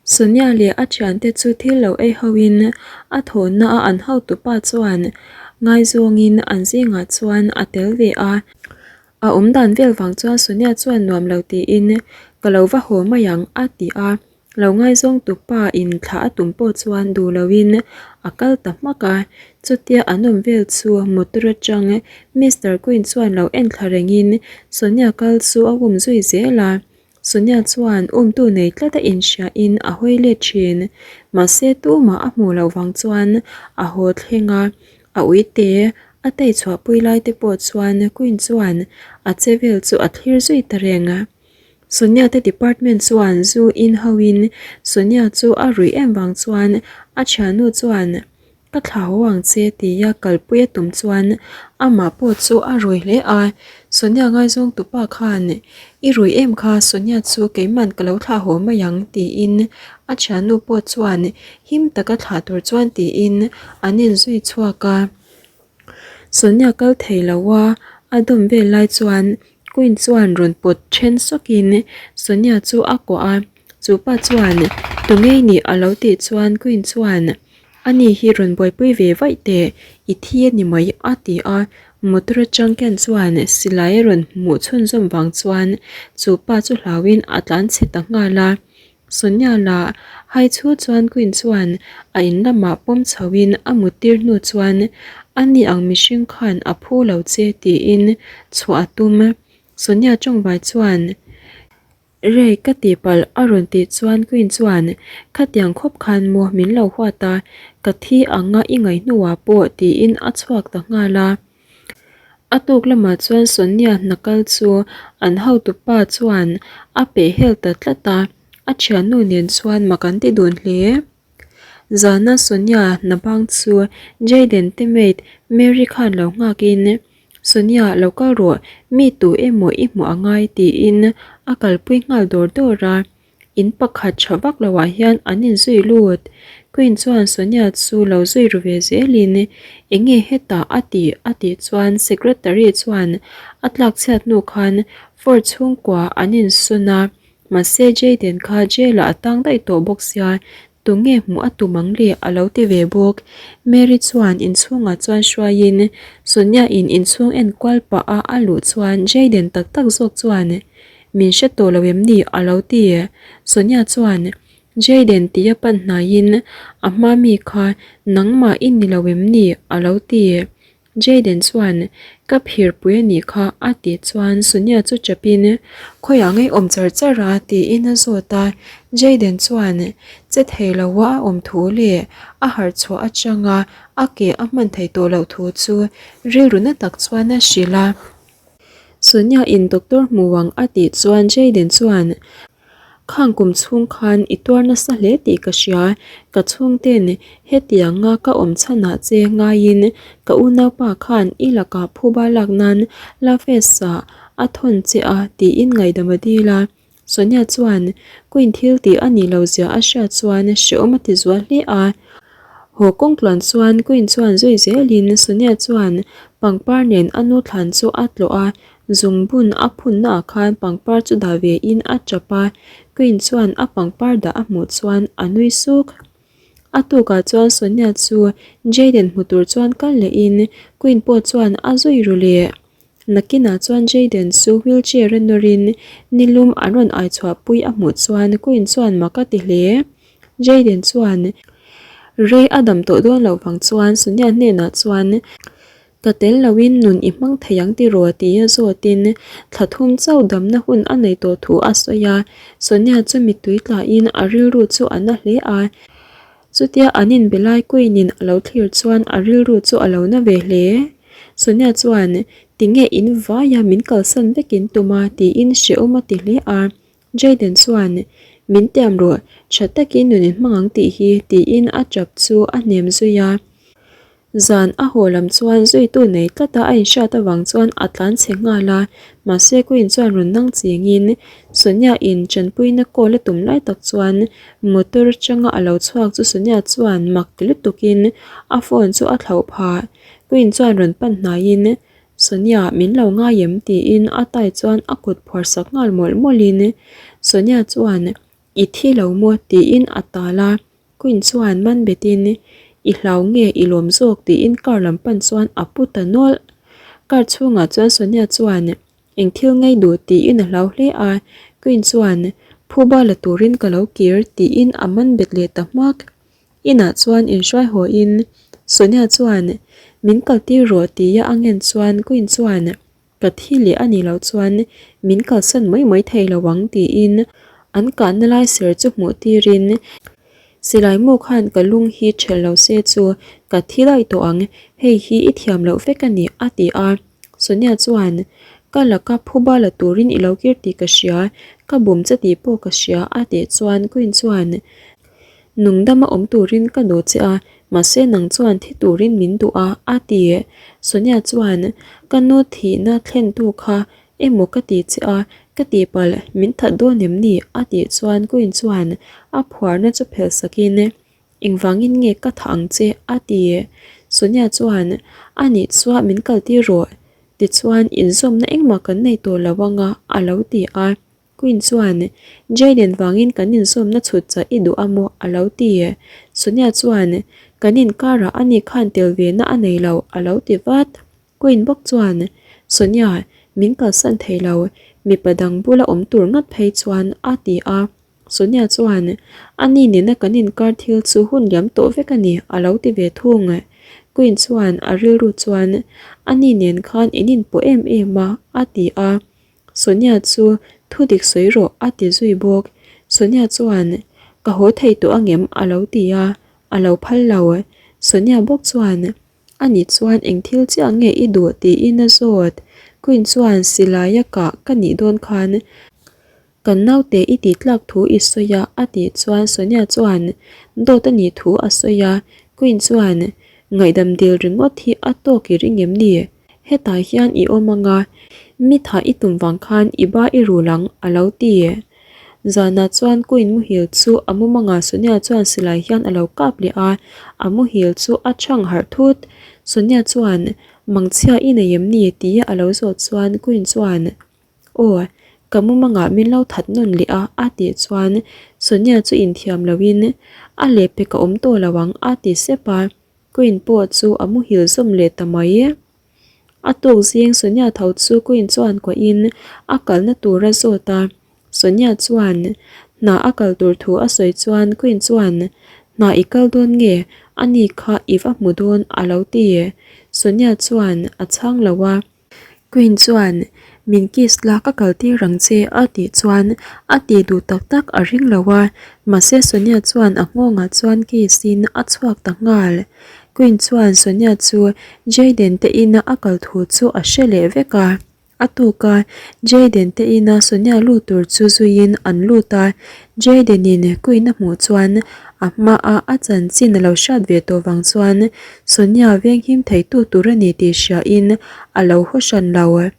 Sonia leh a thiante chu thil lo ei hoin a thawhna a an hotupa chuan ngaizawngin an zingah chuan a tel ve a. A awmdan vel vang chuan Sonia chuan nuam lo tiin ka lo va haw mai ang a ti a. Lo ngaizawng tupa in thla a tum pawh chuan duh loin a kal ta hmak a. Chutia an awm vel chu motor atang Mister Quinn chuan lo en thla rengin Sonia kal chu a um zui zel a. Sonia chuan umtu nei tlat a inhriain a hawi let thin. Mahse tumah a hmuh loh vang chuan a haw thleng a, a uite a tei chhuahpui lai te pawh chuan Quinn chuan a che vel chu a thlir zui ta reng. Sonia te department chuan zu in hoin Sonia chu a ruih em vang chuan a thiannu chuan Ka thla haw ang che tia kalpui a tum chuan amah pawh chu a rui hle a, Sonia ngaizawng tupa khan I rui em kha Sonia chu keiman ka lo thlah haw mai ang tiin a thiannu pawh chuan him taka thlah tur chuan tiin an inzui chhuak a. Sonia kal thei lo a, a dawm vel lai chuan Queen chuan rawn pawt then sawkin Sonia chu a kuah a, chu pa chuan Tunge i nih a lo tih chuan Queen chuan Ani hi rawn buaipui ve vaih teh, i thi a ni mai a ti a, motor atang ken chuan silai a rawn hmuh chhunzawm vang chuan chu pa chu hlauin a tlan chhe ta nghal a. Sonia lah hai chu chuan Queen chuan a in lamah pawm chhoin a mut tir hnu chuan ani ang mihring khan a phu lo che tiin chhuah a tum. Sonia tawngvai chuan. Rei ka tihpalh a rawn tih chuan Queen chuan khatiang khawp khan maw min lo huat a, ka thi anga i ngaih hnuah pawh tiin a chhuak ta nghal a. A tuk lamah chuan Sonia hna kal chu an hotupa chuan a peh hel ta tlat a, a thiannu nen chuan mak an ti dun hle. Zana Sonia hna bang chu Jayden te mate Mary khan lo nghakin Sonia lo kal rawh mi tu emaw i hmuh a ngai tiin a kalpui nghal dawr dawr a, in pakhat tha vak lo ah hian an inzui lut. Queen chuan Sonia chu lo zui ru ve zelin enge hetah a tih a tih chuan secretary chuan a tlak chhiat hnu khan Ford chhungkua an insawn a, Mahse Jayden kha jail ah a tang daih tawh bawk sia, tunge hmuh a tum ang le a lo ti ve bawk. Mary chuan inchhungah chuan hruaiin Sonia in inchhung en kual pah a a luh chuan Jayden tak tak zawk chuan min hre tawh lo em ni a lo ti. Sonia chuan Jayden tia pan hnaiin a hma mi kha nangmah i ni lo em ni a lo ti. Jayden chuan, Ka phirpui a nih kha a tih chuan Sonia chu chapin, Khawiah ngei awm char char a? tiin a zawt a. Jayden chuan, Che thei lo a a awm thu leh a harh chhuah atanga a ke a hman thei tawh loh thu chu rilru na tak chuan a hrilh a. Sonia in doctor hmu ang a tih chuan Jayden chuan, Khang kum chhung khan i tuar nasa hle tih ka hria, ka chhungten hetianga ka awm chhanah che ngaiin ka unaupa khan i lakah phuba lak nan Lafes-ah a thawn che a tiin ngaihdam a dil a. Sonia chuan Queen thil tih a nih loh zia a hriat chuan hrehawm a ti zual hle a. Haw kawng tluan chuan Queen chuan zui zelin Sonia chuan pangpar nen a nu thlan chu a tlawh a, Zungbun a phunna ah khan pangpar chu dah ve in a tap a, Queen chuan a pangpar dah a hmuh chuan a nui suk. A tukah chuan Sonia chu Jayden hmu tur chuan kal leh in Queen pawh chuan a zui ru leh. Nakinah chuan Jayden chu wheelchair a nawr in nilum an rawn ai chhuah pui a hmuh chuan Queen chuan mak a ti hle. Jayden chuan rei a dam tawh dawn loh vang chuan Sonia hnenah chuan Ka tel loin nun i hmang thei ang tiraw tia zawtin thla thum chauh damna hun a nei tawh thu a sawi a. Sonia chu mittui tlain a rilru chu a na hle a. Chutia an inbe lai Queen-in a lo thlir chuan a rilru chu a lo na ve hle. Sonia chuan, Tinge in vaia min kalsan vekin tum a tiin hrehawm a ti hle a. Jayden chuan, Min tiam rawh, tha takin nun in hmang ang tih hi tiin a tap chu a hnem zui a. Zan a haw lam chuan zuitu nei tlata a inhriat avang chuan a tlan chhe nghal a, mahse Queen chuan rawn nang chingin Sonia in tanpuina call a tum lai tak chuan motor atanga a lo chhuak chu Sonia chuan mak ti lutukin a phone chu a thlauh phah. Queen chuan rawn pan hnaiin Sonia min lo ngai em tiin a tai chuan a kut phuar sak nghal mawlh mawlhin Sonia chuan. I thi lo maw? tiin a tal a. Queen chuan man betin, I hlau nge i lawm zawk? tiin car lam pan chuan a pu ta nawlh. Car chhungah chuan Sonia chuan, Eng thil ngei duh? tiin a hlau hle a. Queen chuan, Phuba la turin ka lo kir, tiin a man bet leh ta hmak. Inah chuan inhruai hawiin Sonia chuan, Min kaltir rawh, tia a ngen chuan Queen chuan, Ka thi leh a nih loh chuan min kalsan mai mai thei lo ang tiin an kahna lai ser chu hmuh tirin Silai mu khan ka lung hi ṭhelh lo se chu ka thi daih tawh ang, hei hi i thiam loh vek a ni a ti a. Sonia chuan Ka laka phuba la turin i lo kir tih ka hria, ka bum che tih pawh ka hria a tih chuan Queen chuan Nungdama awm turin ka duh che a, mahse nang chuan thi turin min duh a, a ti. Sonia chuan, Ka nu thihna thlentu kha emaw ka ti che a, ka tihpalh min that dawn em ni? a tih chuan Queen chuan a phuarna chu phelh sakin, Engvangin nge ka thah ang che? a ti. Sonia chuan, A nih chuan min kaltir rawh, tichuan inzawmna engmah kan nei tawh lo anga, a lo ti a. Queen chuan, Jayden vangin kan inzawmna chhut chah i duh a maw? a lo ti. Sonia chuan, Kan inkarah ani khan tel ve na a nei lo, a lo ti vat. Queen bawk chuan, Sonia, min kalsan thei lo, mipa dang bula awm tur ngat phei chuan, a ti a. Sonia chuan, Ani nena kan inkar thil chu hun liam tawh vek a ni, a lo ti ve thung. Queen chuan a rilru chuan, Ani nen khan in inpawh em em a, a ti a. Sonia chu thu dik sawi rawh a ti zui bawk. Sonia chuan, Ka haw thei tawh angem? a lo ti a, a lo phal lo. Sonia bawk chuan, Ani chuan eng thil chiah nge i duh? tiin a zawt. Queen chuan, Silaia kah ka nih dawn khan kan naute i tih tlak thu i sawi a a tih chuan Sonia chuan, Dawt a nih thu a sawi a. Queen chuan, Ngaihdam dil ringawt hi a tawk i ring em ni? Hetah hian i awm ang a, mi thah i tum vang khan i ba i rul ang, a lo ti. Zanah chuan Queen muhil chu a mumangah Sonia chuan silai hian a lo kap leh a, a muhil chu a chhang harh thut. Sonia chuan, Mangchhia i nei em ni? tia a lo zawh chuan Queen chuan, Aw, ka mumangah min lo that nawn leh a, a tih chuan Sonia chu inthiam loin, A lehpek a awm tawh lo ang, a ti sep a. Queen pawh chu a muhil zawm leh ta mai. A tuk zing Sonia tho chu Queen chuan kuahin a kalna tur a zawt a. Sonia chuan hna a kal tur thu a sawi chuan Queen chuan hna i kal dawn nge ani kha i va hmu dawn a lo ti. Sonia chuan a chhang lo a. Queen chuan, Min kiss la ka kal tir ang che a tih chuan a tih duh tak tak a ring lo a, mahse Sonia chuan a nghawngah chuan kiss in a chhuak ta nghal. Queen chuan Sonia chu Jayden te ina a kal thu chu a hre leh vek a. A tuk a, Jayden te ina Sonia lut tur chu zuiin an lut a, Jayden in Queen a hmuh chuan a hmaa a chanchin a lo hriat ve tawh vang chuan Sonia venghim theitu tur a ni tih hriain a lo haw hran lo.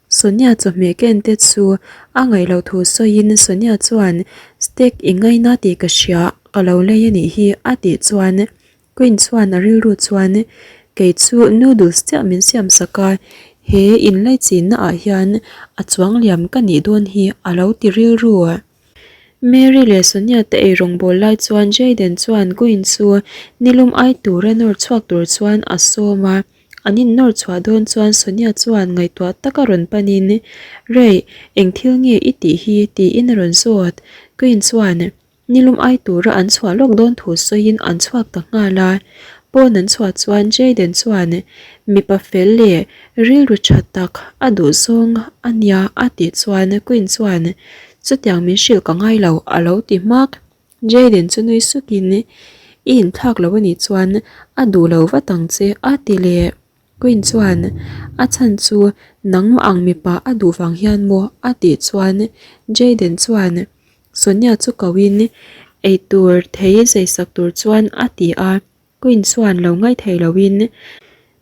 Sonia chawhmeh ken te chu a ngaih loh thu sawiin Sonia chuan Steak i ngaina tih ka hria, ka lo lei a nih hi a tih chuan Queen chuan a rilru chuan kei chu noodles chiah min siam sak a, he inlaichinna ah hian a chuang liam ka nih dawn hi a lo ti rilru. Mary leh Sonia te ei rawngbâwl lai chuan Jayden chuan Quinn chu nilum ai tura nawr chhuak tur chuan a sawm a. An innawr chhuah dawn chuan Sonia chuan ngaihtuah taka rawn panin, Ray, eng thil nge i tih hi? tiin a rawn zawt. Quinn chuan Nilum ai tura an chhuah lawk dawn thu sawiin an chhuak ta nghal a. Pawn an chhuah chuan Jayden chuan mipa fel leh rilru tha tak a duh zawng a nia a tih chuan Quinn chuan chutiang min hrilh ka ngai lo a lo ti hmak. Jayden chu nui sukin i inthlak lo a nih chuan a duh lo vat ang che a ti leh. Queen chuan, A chhan chu nangmah ang mipa a duh vang hian maw? a tih chuan Jayden chuan Sonia chu koin eitur thei zeisak tur chuan a ti a, Queen chuan lo ngaithei loin,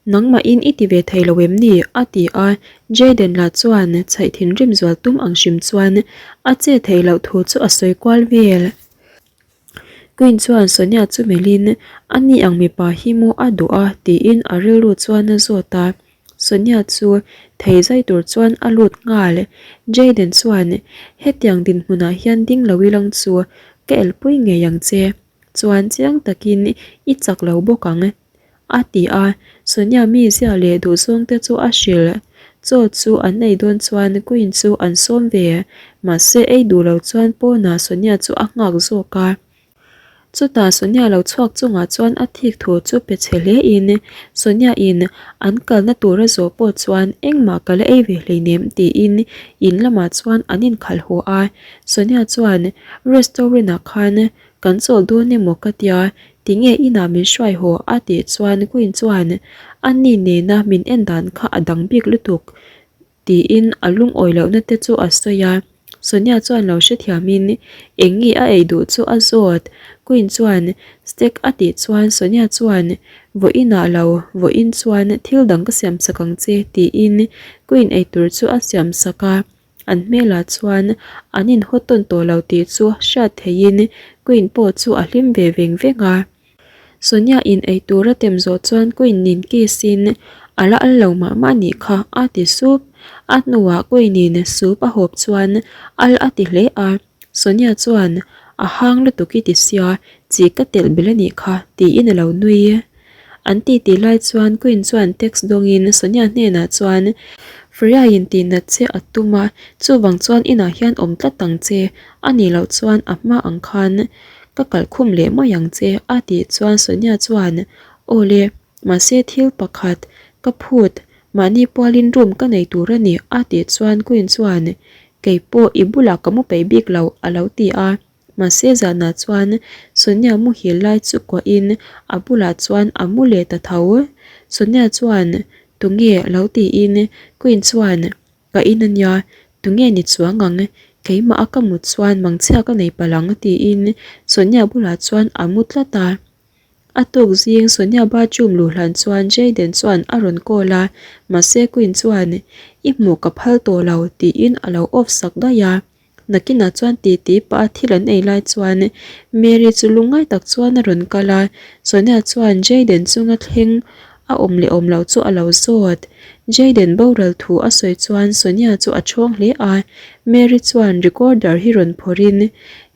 Nangmahin i ti ve thei lo em ni? a ti a, Jayden lah chuan chhaih thinrim zual tum ang hrim chuan a che theih loh thu chu a sawi kual vel. Queen chuan Sonia chu melhin, Ani ang mipa hi maw a duh a? tiin a rilru chuan a zawt a. Sonia chu thei zai tur chuan a lut nghal. Jayden chuan, Hetiang dinhmunah hian ding lo ilang chu ka elpui ngei ang che. Chuan chiang takin i chak lo bawk ang. A ti a, Sonia mizia leh duhzawng te chu a hrilh. Chaw chu an ei dawn chuan Queen chu an sawm ve, mahse ei duh lo chuan pawnah Sonia chu a nghak zawk a. Chutah Sonia lo chhuak chungah chuan a thik thu chu pe chhe hle in Sonia in an kalna tur a zawh pawh chuan engmah ka la ei ve hleinem tiin in lamah chuan an inkhalh haw a. Sonia chuan restaurant ah khan Kan chawl dawn emaw ka tia, tinge inah min hruai haw a tih chuan Queen chuan a ni nena min en dan kha a dang bik lutuk tiin a lungawi lohna te chu a sawi a. Sonia chuan lo hrethiamin eng nge a ei duh chu a zawt. Queen chuan steak a tih chuan Sonia chuan vawiinah lo vawiin chuan thil dang ka siam sak ang che tiin Queen eitur chu a siam sak a. An hmelah chuan an inhaw tawn tawh lo tih chu hriat theihin Queen pawh chu a hlim ve veng veng a. Sonia in eitur a tem zawh chuan Queen nin kiss in a la al lo mah mah nih kha a ti sup. A hnuah Queen in soup a hawp chuan al a ti hle a. Sonia chuan a hang lutuk i ti sia chi ka telh belh a nih kha tiin a lo nui. An titi lai chuan Queen chuan text dawngin Sonia hnenah chuan Freya-in tihnat che a tum a, chuvang chuan inah hian awm tlat ang che, a nih loh chuan a hma ang khan ka kalhkhum leh mai ang che a tih chuan Sonia chuan Aw le, mahse thil pakhat ka phut, mahni pualin room ka nei tur a ni a tih chuan Queen chuan Kei pawh i bulah ka mu peih bik lo a lo ti a. Mahse zanah chuan Sonia muhil lai chu kuahin a bulah chuan a mu leh ta tho. Sonia chuan, Tunge? lo tiin Queen chuan, Ka in ania, tunge ni chuang ang? Keimah a ka mut chuan mangchhia ka nei palh ang tiin Sonia bulah chuan a mu tlat a. A tuk zing Sonia bathroom luh hlan chuan Jayden chuan a rawn call a, mahse Queen chuan, I hmuh ka phal tawh lo tiin a lo off sak daih a. Nakinah chuan titi pah a thil an ei lai chuan Mary chu lungngai tak chuan a rawn kal a, Sonia chuan Jayden chunga thleng a awm leh awm loh chu a lo zawt. Jayden boral thu a sawi chuan Sonia chu a chhawng hle a, Mary chuan recorder hi rawn phawrhin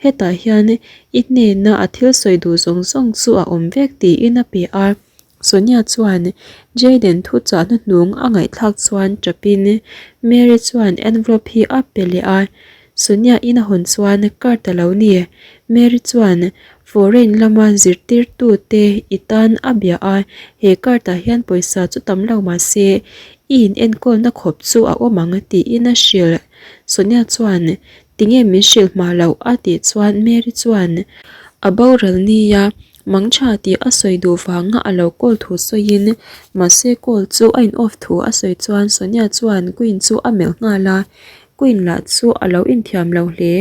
hetah hian i hnena a thil sawi duh zawng zawng chu a awm vek tiin a pe a. Sonia chuan Jayden thu chah hnuhnung a ngaihthlak chuan tapin Mary chuan envelope hi a pe leh a, Sonia in a hawn chuan card a lo ni. Mary chuan foreign lama zirtirtu te i tan a bia a, he card ah hian pawisa chu tam lo mah se i in enkawlna khawp chu a awm ang tiin a hrilh. Sonia chuan Tinge min hrilh hma loh a tih chuan Mary chuan a boral nia mangtha tih a sawi duh vanga a lo call thu sawiin mahse call chu a in off thu a sawi chuan Sonia chuan Queen chu a melh nghal a, Queen lah chu a lo inthiam lo hle.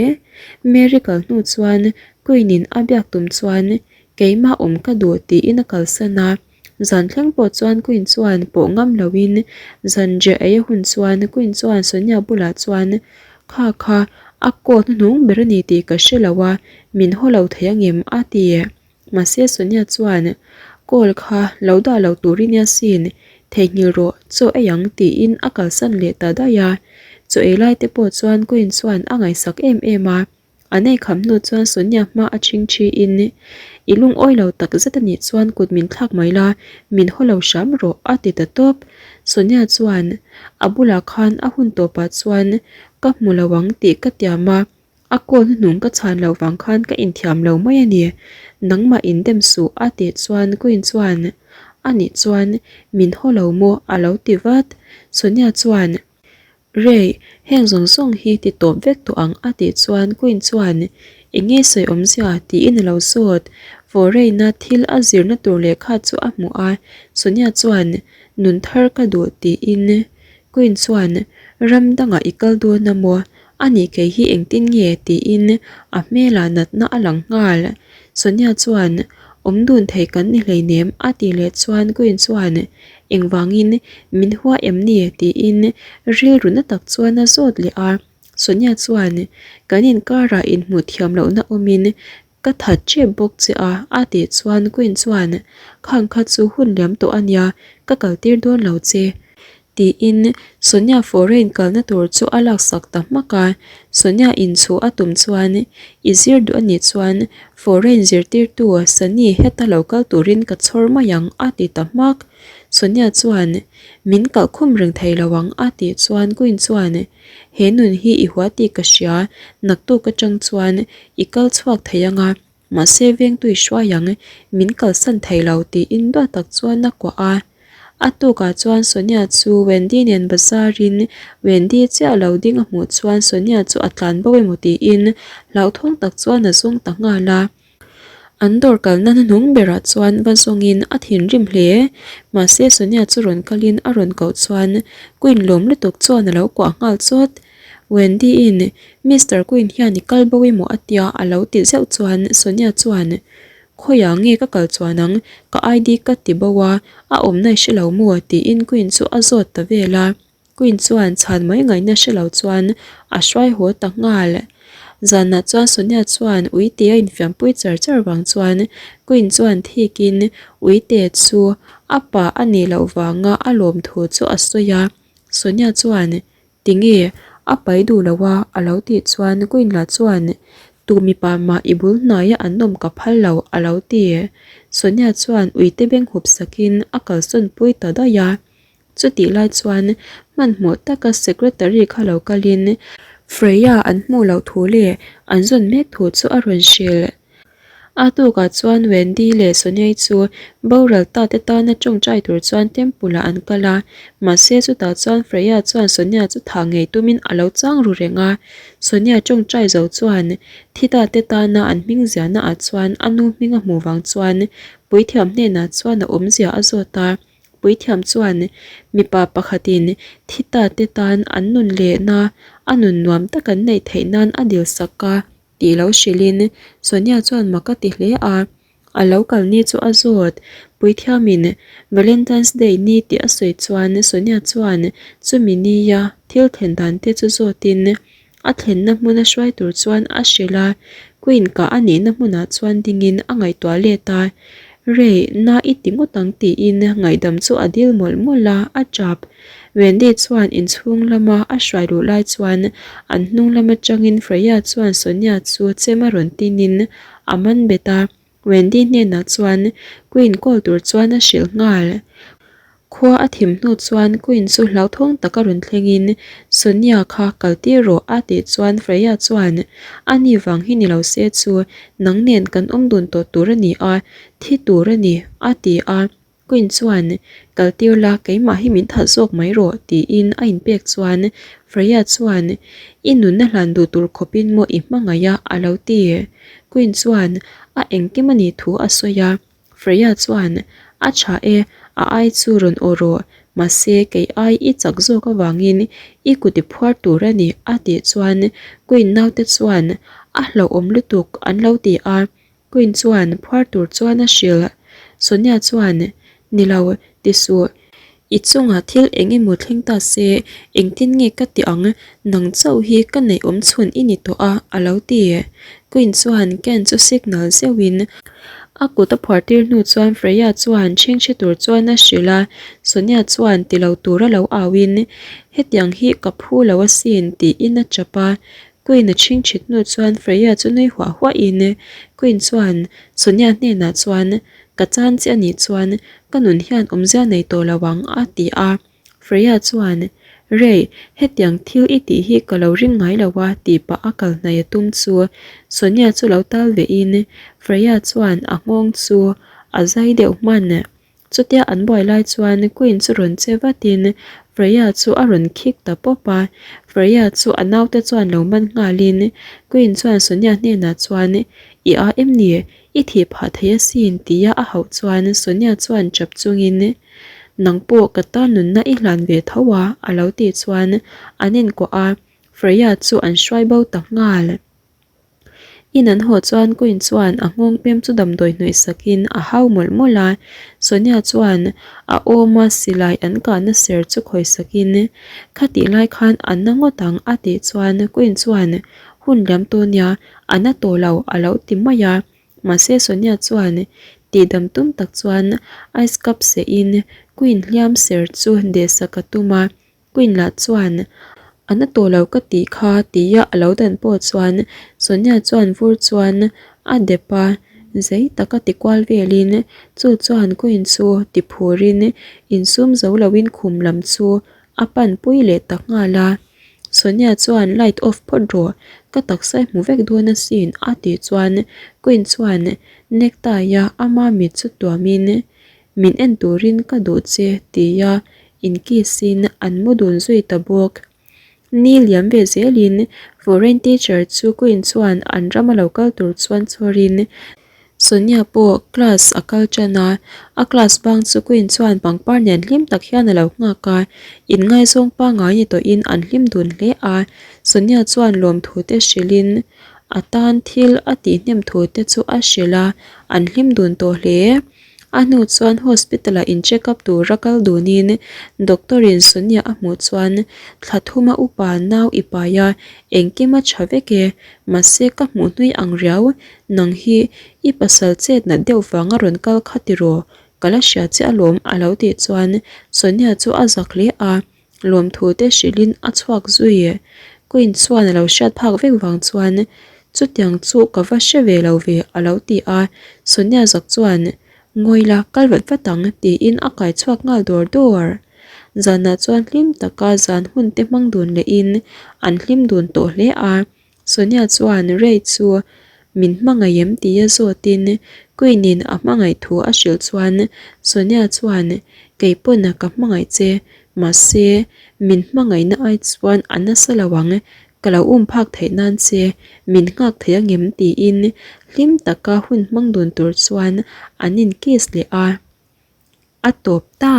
Mary kal hnu chuan Queen in a biak tum chuan keimah awm ka duh tiin a kalsan a. Zan thleng pawh chuan Queen chuan pawh ngam loin zan riah ei a hun chuan Queen chuan Sonia bulah chuan Kha kha a coat hnuhnung ber a ni tih ka hre lo a, min haw lo thei angem? a ti. Mahse Sonia chuan Call kha lo dah lo tur i nia sin, theihnghilh rawh, chaw ei ang tiin a kalsan leh ta daih a. Chaw ei lai te pawh chuan Queen chuan a ngaihsak em em a. An ei kham hnu chuan Sonia hma a chhing thi in, I lungawi lo tak zet a nih chuan kut min thlak mai la, min haw lo hram rawh a ti ta tawp. Sonia chuan a bulah khan a hun tawpah chuan ka hmu lo ang tih ka tiam a, a call hnuhnung ka chhan loh vang khan ka inthiam lo mai a ni. Nangmah in dem suh a tih chuan Queen chuan a nih chuan min haw lo maw a lo ti vat. Sonia chuan. Rei, heng zawng zawng hi ti tawp vek tawh ang a tih chuan Queen chuan Eng nge sawi awmzia? tiin a lo zawt. Foreign-a thil a zirna tur lehkha chu a hmuh a, Sonia chuan Nun thar ka duh tiin Queen chuan Ram dangah i kal dawn a maw? A nih kei hi engtin nge? tiin a hmelah natna a lang nghal. Sonia chuan Awm dun thei kan ni hleinem a tih leh chuan Queen chuan Engvangin min hua em ni? tiin rilru na tak chuan a zawt leh a. Sonia chuan, Kan inkarah inhmuh thiam lohna awmin ka that tep bawk che a a tih chuan Queen chuan, Khang kha chu hun liam tawh a nia, ka kaltir dawn lo che. Tiin Sonia foreign kalna tur chu a laksak ta hmak a. Sonia inchhuh a tum chuan i zir duh a nih chuan foreign zirtirtu Sunny heta lo kal turin ka chhawr mai ang a ti ta hmak. Sonia chuan min kalhkhum reng thei lo ang a tih chuan Queen chuan he nun hi i hua tih ka hria, naktuk atang chuan i kal chhuak thei ang a. Mahse vengtui hruai ang, min kalsan thei lo tiin duat tak chuan a kuah a. A tukah chuan Sonia chu Wendy nen bazar in Wendy chiah lo ding a hmuh chuan Sonia chu a tlan bo emaw tiin hlauhthawng tak chuan a zawng ta nghal a. An dawr kalna hnuhnung berah chuan va zawngin a thinrim hle. Mahse Sonia chu rawn kalin a rawn koh chuan Queen lawm lutuk chuan a lo kuah nghal chawt. Wendy-in, Mister Quinn hian i kal bo emaw a tia a lo ti zeuh chuan Sonia chuan, Khawiah nge ka kal chuan ang, ka ID ka ti bo a, a awmna i hre lo maw? tiin Quinn chu a zawt ta vel a. Quinn chuan chhan mai ngaihna hre lo chuan a hruai haw ta nghal. Zanah chuan Sonia chuan uite a infiampui char char vang chuan Quinn chuan thikin uite chu a pa a nih loh vanga a lawm thu chu a sawi a. Sonia chuan, Tinge a pai duh lo a a lo tih chuan Queen lah chuan Tu mipa mah i bul hnaia an awm ka phal lo a lo ti. Sonia chuan uite beng hup sakin a kalsawn pui ta daih a. Chutih lai chuan hmanhmawh taka secretary kha lo kalin Freya an hmuh loh thu leh an zawn mek thu chu a rawn hrilh. A tukah chuan Wendy leh Sonia-i chu boral ta te tana tawngtai tur chuan temple ah an kal a, mahse chutah chuan Freya chuan Sonia chu thah ngei tumin a lo chang ru reng a. Sonia tawngtai zo chuan thi ta te tana an hming ziahna ah chuan a nu hming a hmuh vang chuan puithiam hnenah chuan a awmzia a zawt a. Puithiam chuan mipa pakhatin thi ta te tan an nun lehna a nun nuam tak an neih theih nan a dil sak a. Tih lo hrilhin Sonia chuan mak a ti hle a, a lo kal ni chu a zawt. Puithiamin Valentine's Day ni tih a sawi chuan Sonia chuan chumi nia thil thlen dan te chu zawtin a thlenna hmuna hruai tur chuan a hrilh a, Queen kah a nihna hmunah chuan dingin a ngaihtuah let a, Rei, na i ti ngawt ang tiin ngaihdam chu a dil mawlh mawlh a, a tap. Wendy chuan inchhung lama a hruai luh lai chuan an hnung lam atangin Freya chuan Sonia chu chem a rawn tinin a man bet a, Wendy hnenah chuan Queen call tur chuan a hrilh nghal. Khua a thim hnu chuan Queen chu hlauthawng taka rawn thlengin Sonia kha kal tir rawh a tih chuan Freya chuan a ni vang hi ni lo se chu nang nen kan awm dun tawh tur a ni a, thi tur a ni a ti a. Queen chuan, Kal tir la, keimah hi min that zawk mai rawh, tiin a inpek chuan Freya chuan, I nunna hlan duh tur khawpin maw i hmangaih a, a lo ti. Queen chuan a engkim a nih thu a sawi a. Freya chuan, A tha e, a ai chu rawn aw rawh, mahse kei ai i chak zawk avangin i kut i phuar tur a ni, a tih chuan Queen naute chuan, A hlauhawm lutuk, an lo ti a. Queen chuan phuar tur chuan a hrilh. Sonia chuan, Ni lo, ti suh. I chungah thil eng emaw thleng ta se, engtin nge ka ti ang, nang chauh hi ka neih awm chhun i ni tawh a, a lo ti. Queen chuan Ken chu signal zeuhin a kut a phuar tir hnu chuan Freya chuan chhengchhe tur chuan a hrilh a, Sonia chuan ti lo tura lo auin, Hetiang hi ka phu lo asin, tiin a chap a. Queen a chhing chhit hnu chuan Freya chu nui huah huah in Queen chuan Sonia hnenah chuan Ka chan che anih chuan ka nun hian awmzia nei tawh lo ang a ti a. Freya chuan Rei, hetiang thil i tih hi ka lo ring ngai lo a tih pah a kal hnaih a tum chu Sonia chu lo tal ve in Freya chuan a nghawng chu a zai deuh hman. Chutia an buai lai chuan Queen chu rawn che vatin Freya chu a rawn khik ta pawp a, Freya chu a naute chuan lo man nghalin Queen chuan Sonia hnenah chuan I a em ni? I thih phah thei asin tia a hauh chuan Sonia chuan chap chungin Nang pawh ka tan nunna i hlan ve tho a a lo tih chuan an inkuah a, Freya chu an hruai bo ta nghal. In an haw chuan Queen chuan a nghawng pem chu damdawi hnawih sakin a hau mawlh mawlh a, Sonia chuan a awma silai an kahna ser chu khawi sakin Khatih lai khan a na ngawt ang a tih chuan Queen chuan Hun liam tawh nia, a na tawh lo a lo ti mai a. Mahse Sonia chuan tihdam tum tak chuan ice cup seh in Queen hliam ser chu dehsak a tum a, Queen lah chuan a na tawh lo ka tih kha tia a lo dan pawh chuan Sonia chuan vur chuan a dep a, zei taka ti kual velin chu chuan Queen chu ti phurin insum zo loin khum lam chu a pan pui leh ta nghal a. Sonia chuan light off phawt rawh, ka taksa i hmu vek dawn asin a tih chuan Queen chuan necktie a ama mit chu tuamin Min en turin ka duh che tia inkiss in an mu dun zui ta bawk. Ni liam ve zelin foreign teacher chu Queen chuan an rama lo kal tur chuan chhawrin Sonia pawh class a kal tan a, a class bang chu Queen chuan pangpar nen hlim tak hian a lo nghak a, inngaizawng pangngai ni tawhin an hlim dun hle a, Sonia chuan lawmthu te hrilhin a tan thil a tihnem thu te chu a hrilh a, an hlim dun tawh hle. A hnu chuan hospital ah in check up tura kal dunin doctor in Sonia a hmuh chuan thla thuma upa nau i pai a, engkim a tha vek e, mahse ka hmuh hnui ang riau, nang hi i pasal chet nat deuh vanga rawn kal kha tiraw, ka la hria che alawm a lo tih chuan Sonia chu a zak hle a. Lawmthu te hrilhin a chhuak zui. Queen chuan a lo hriat phak vek vang chuan, Chutiang chu ka va hre ve lo ve a lo ti a. Sonia zak chuan, Ngawi la, kal vat vat ang tiin a kai chhuak nghal dawr dawr. Zanah chuan hlim taka zan hun te hmang dun lehin an hlim dun tawh hle a. Sonia chuan Ray chu min hmangaih em tia zawtin Queen-in a hmangaih thu a hrilh chuan Sonia chuan kei pawn ka hmangaih che, mahse min hmangaihna ai chuan a nasa lo ang, ka lo um phak theih nan che min nghak thei angem tiin hlim taka hun hmang dun tur chuan an in kiss leh a, a tawp ta.